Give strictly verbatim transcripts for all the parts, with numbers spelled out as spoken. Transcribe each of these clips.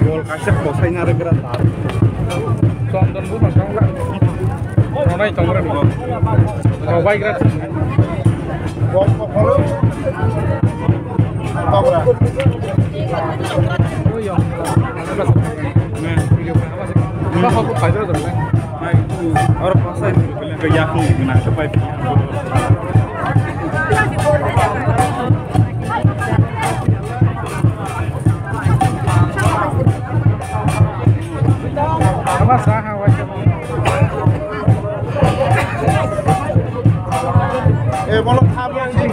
Gol kaisa kosaina rwgra tar. Chondon bo nang thangla. Ronai tongra ni. Robai gra. Gol kokhoro. Tongra. Oyo. Ba hobo paidra dong. Oro pasai. Yakung gwnang khe pai. Ama sa ha wa. Eh, bolo kham yang sih.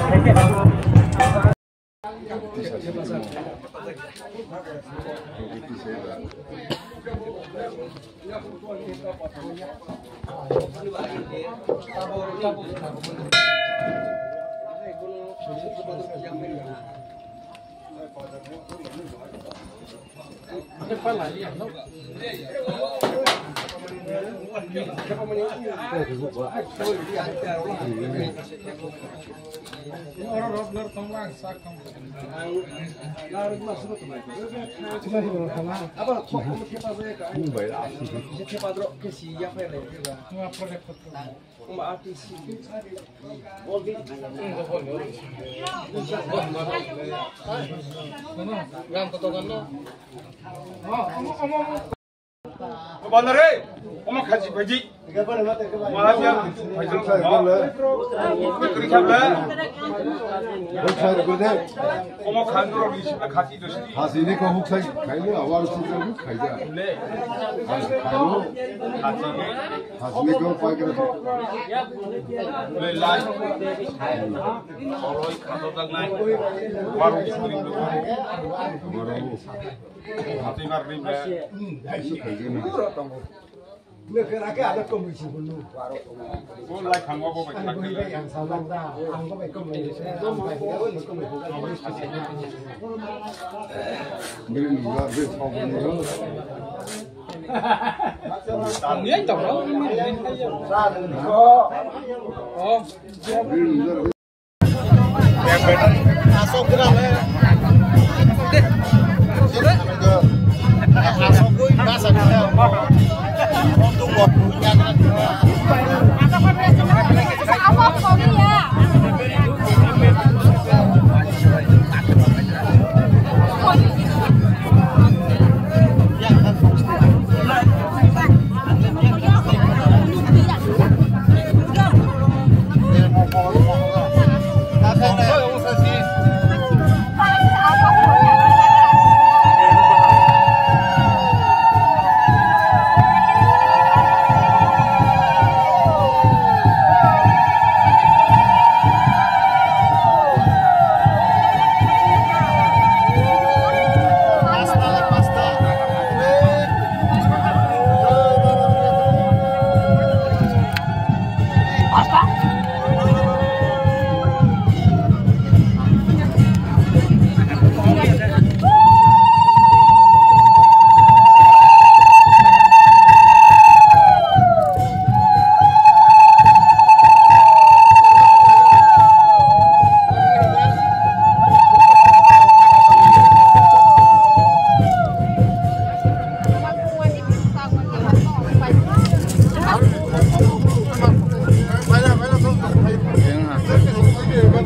Bana re, omo khachi phaji. Mahajan, phaji. Kri khabla. Omo khan ro risi khachi dosi. Hasi ni ko huk sai, khai le, awar si sai, khai ja. Le. Hasi khai lo. Hasi ni ko pai kra. Le lai. Oroi khato tak nai. Baru suri.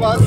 Baru.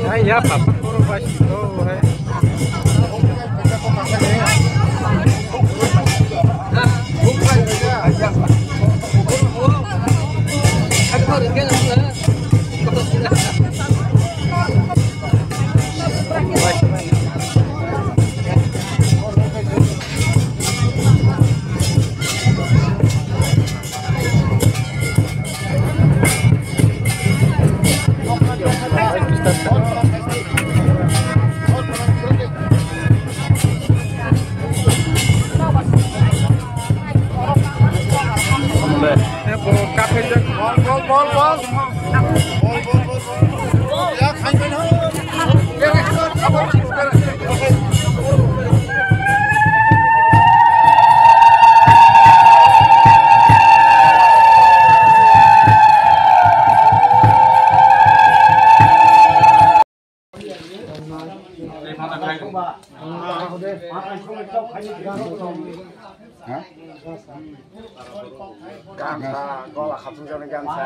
Ay, ya, papá, puro pasito, eh. Gamsa, gola khapsung jani gamsa.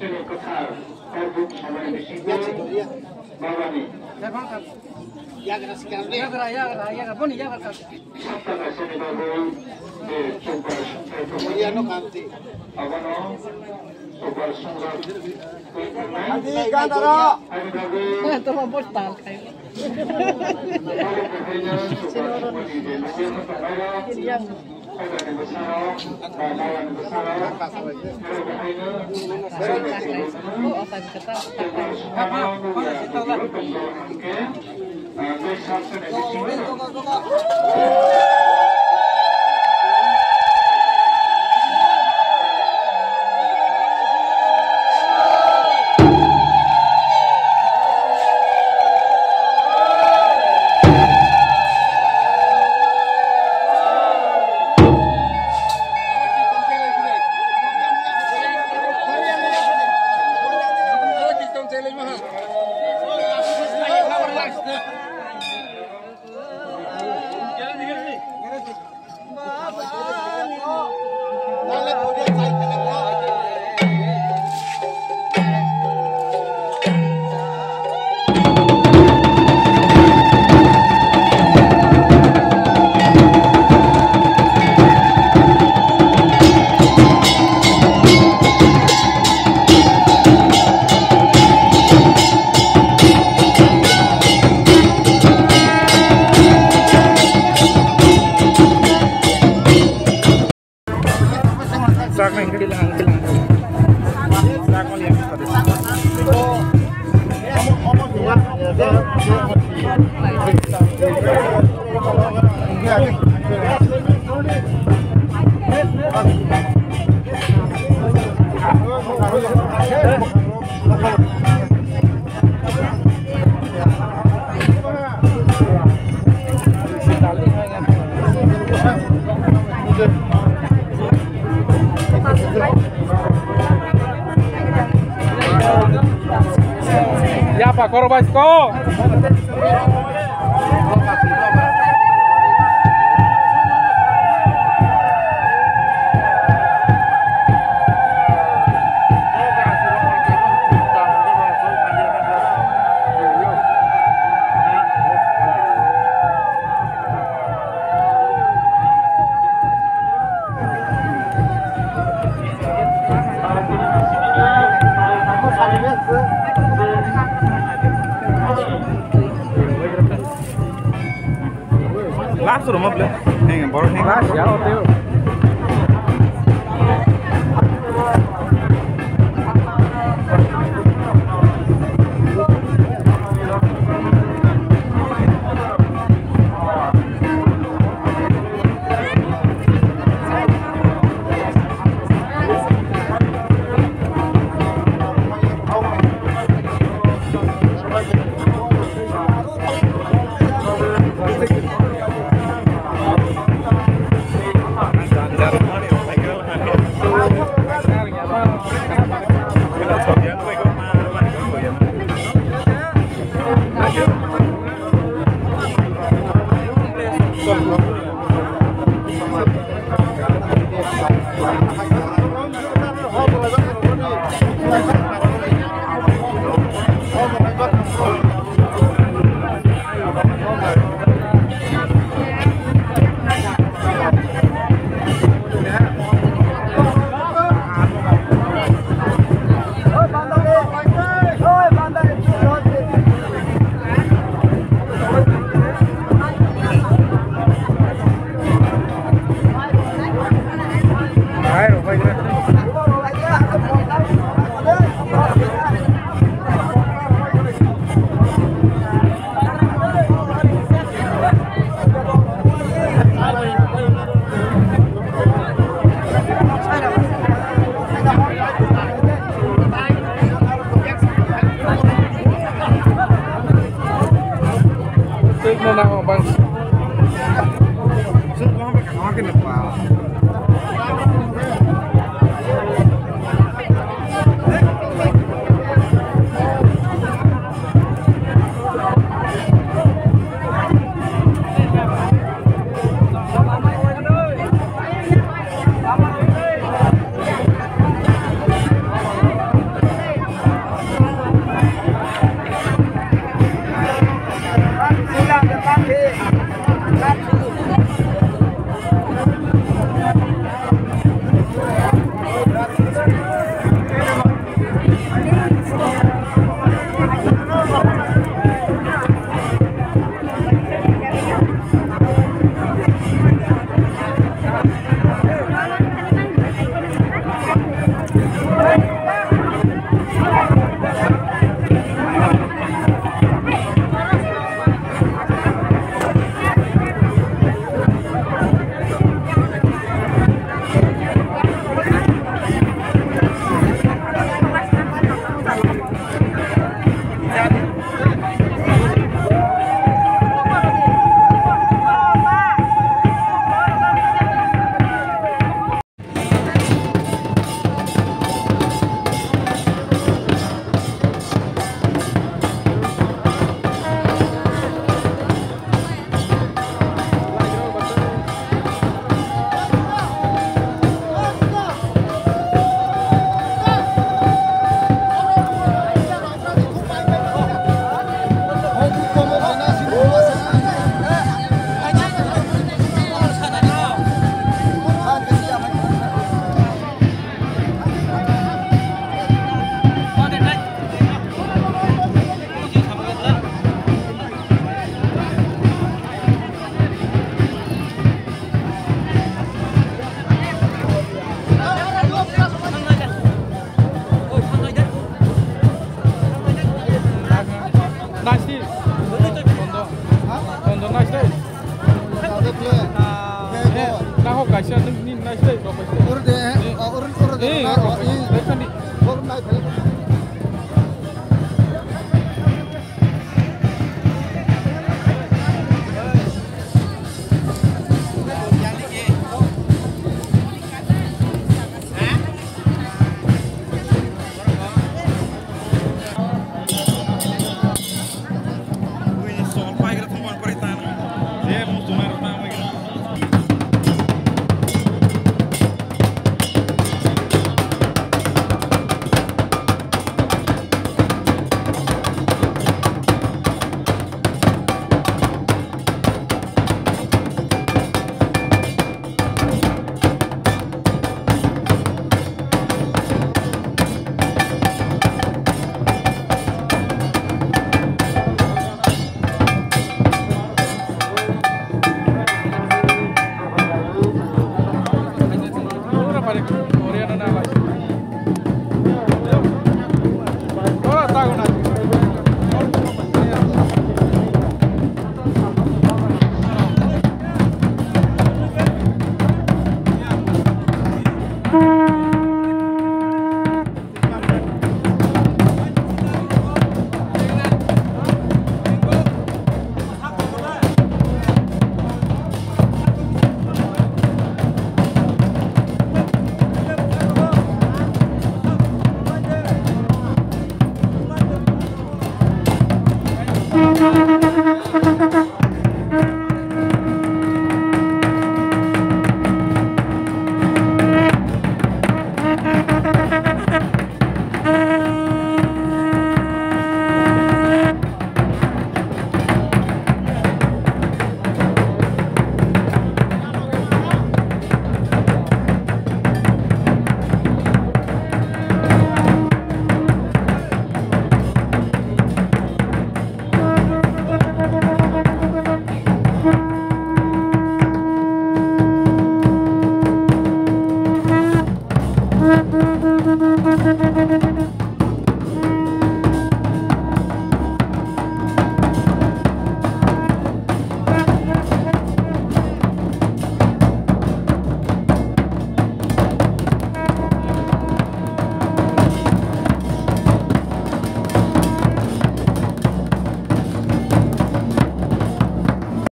Chini kwthar, o buk samani bisingo babani. Yagra, yagra, yagra, boni yagra. Sabta kaisani bagwi je chukbar songthai tongmani. Abono chukbar songrok twi thangnai. Adi gandara. Ani bagwi. Toma bos tal khai. Abono kwthaino chukbar songmani je nokni tongnairok. Yapa, koro bai ko. Last room of the hang borok hang last ya. Nice di. Kondo. Kondo nice di. Eh, nahok kaisa nini nice di, rok kaisa. Urde, eh, urde, eh, rok kaisa. Rok kaisa di.